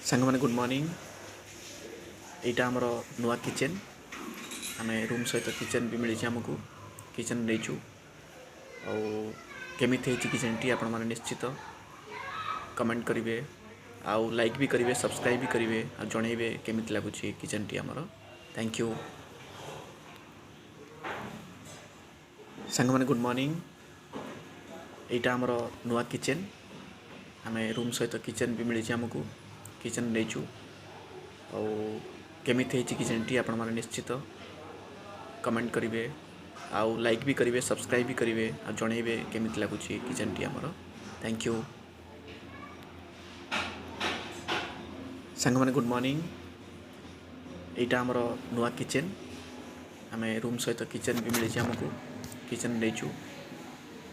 ସାଙ୍ଗମାନେ, good morning. ଏଇଟା ଆମର ନୂଆ କିଚେନ୍। ଆମେ ରୁମ୍ ସହିତ କିଚେନ୍ ବି ମିଳିଛି ଆମକୁ, କିଚେନ୍ ନେଇଛୁ। ଆଉ କେମିତି ହେଇଛି କିଚେନ୍ଟି ଆପଣମାନେ ନିଶ୍ଚିତ କମେଣ୍ଟ କରିବେ, ଆଉ ଲାଇକ୍ ବି କରିବେ, ସବସ୍କ୍ରାଇବ୍ ବି କରିବେ, ଆଉ ଜଣେଇବେ କେମିତି ଲାଗୁଛି କିଚେନ୍ଟି ଆମର। Thank you. ସାଙ୍ଗମାନେ, ଗୁଡ଼୍ ମର୍ଣ୍ଣିଂ। ଏଇଟା ଆମର ନୂଆ କିଚେନ୍। ଆମେ ରୁମ୍ ସହିତ କିଚେନ୍ ବି ମିଳିଛି ଆମକୁ, କିଚେନ୍ ନେଇଛୁ। ଆଉ କେମିତି ହେଇଛି କିଚେନ୍ଟି ଆପଣମାନେ ନିଶ୍ଚିତ କମେଣ୍ଟ କରିବେ, ଆଉ ଲାଇକ୍ ବି କରିବେ, ସବସ୍କ୍ରାଇବ୍ ବି କରିବେ, ଆଉ ଜଣେଇବେ କେମିତି ଲାଗୁଛି କିଚେନ୍ଟି ଆମର। Thank you. ସାଙ୍ଗମାନେ, ଗୁଡ଼୍ ମର୍ଣ୍ଣିଂ। ଏଇଟା ଆମର ନୂଆ କିଚେନ୍। ଆମେ ରୁମ୍ ସହିତ କିଚେନ୍ ବି ମିଳିଛି ଆମକୁ, କିଚେନ୍ ନେଇଛୁ।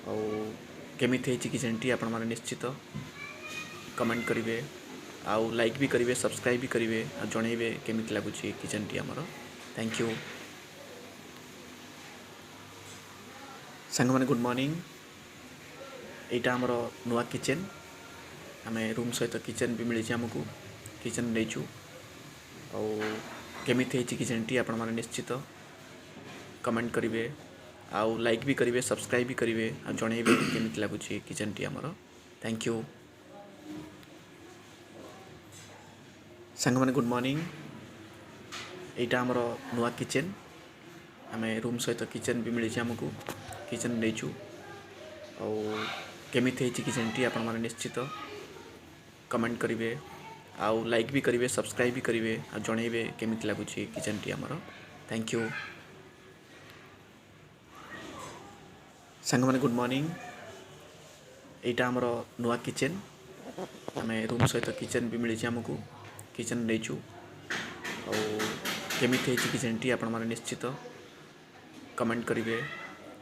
ଆଉ କେମିତି ହେଇଛି କିଚେନ୍ଟି ଆପଣମାନେ ନିଶ୍ଚିତ କମେଣ୍ଟ କରିବେ, ଆଉ ଲାଇକ୍ ବି କରିବେ, ସବସ୍କ୍ରାଇବ୍ ବି କରିବେ, ଆଉ ଜଣେଇବେ କେମିତି ଲାଗୁଛି କିଚେନ୍ଟି ଆମର। Thank you. ସାଙ୍ଗମାନେ, ଗୁଡ଼୍ ମର୍ଣ୍ଣିଂ। ଏଇଟା ଆମର ନୂଆ କିଚେନ୍। ଆମେ ରୁମ୍ ସହିତ କିଚେନ୍ ବି ମିଳିଛି ଆମକୁ, କିଚେନ୍ ନେଇଛୁ। ଆଉ କେମିତି ହେଇଛି କିଚେନ୍ଟି ଆପଣମାନେ ନିଶ୍ଚିତ କମେଣ୍ଟ କରିବେ, ଆଉ ଲାଇକ୍ ବି କରିବେ, ସବସ୍କ୍ରାଇବ୍ ବି କରିବେ, ଆଉ ଜଣେଇବେ କେମିତି ଲାଗୁଛି କିଚେନ୍ଟି ଆମର। Thank you. ସାଙ୍ଗମାନେ, ଗୁଡ଼୍ ମର୍ଣ୍ଣିଂ। ଏଇଟା ଆମର ନୂଆ କିଚେନ୍। ଆମେ ରୁମ୍ ସହିତ କିଚେନ୍ ବି ମିଳିଛି ଆମକୁ, କିଚେନ୍ ନେଇଛୁ। ଆଉ କେମିତି ହେଇଛି କିଚେନ୍ଟି ଆପଣମାନେ ନିଶ୍ଚିତ କମେଣ୍ଟ କରିବେ, ଆଉ ଲାଇକ୍ ବି କରିବେ, ସବସ୍କ୍ରାଇବ୍ ବି କରିବେ, ଆଉ ଜଣେଇବେ କେମିତି ଲାଗୁଛି କିଚେନ୍ଟି ଆମର। Thank you. ସାଙ୍ଗମାନେ, ଗୁଡ଼୍ ମର୍ଣ୍ଣିଂ। ଏଇଟା ଆମର ନୂଆ କିଚେନ୍। ଆମେ ରୁମ୍ ସହିତ କିଚେନ୍ ବି ମିଳିଛି ଆମକୁ, କିଚେନ୍ ନେଇଛୁ। ଆଉ କେମିତି ହେଇଛି କିଚେନ୍ଟି ଆପଣମାନେ ନିଶ୍ଚିତ କମେଣ୍ଟ କରିବେ,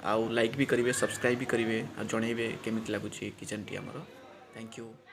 ଆଉ ଲାଇକ୍ ବି କରିବେ, ସବସ୍କ୍ରାଇବ୍ ବି କରିବେ, ଆଉ ଜଣେଇବେ କେମିତି ଲାଗୁଛି କିଚେନ୍ଟି ଆମର। Thank you.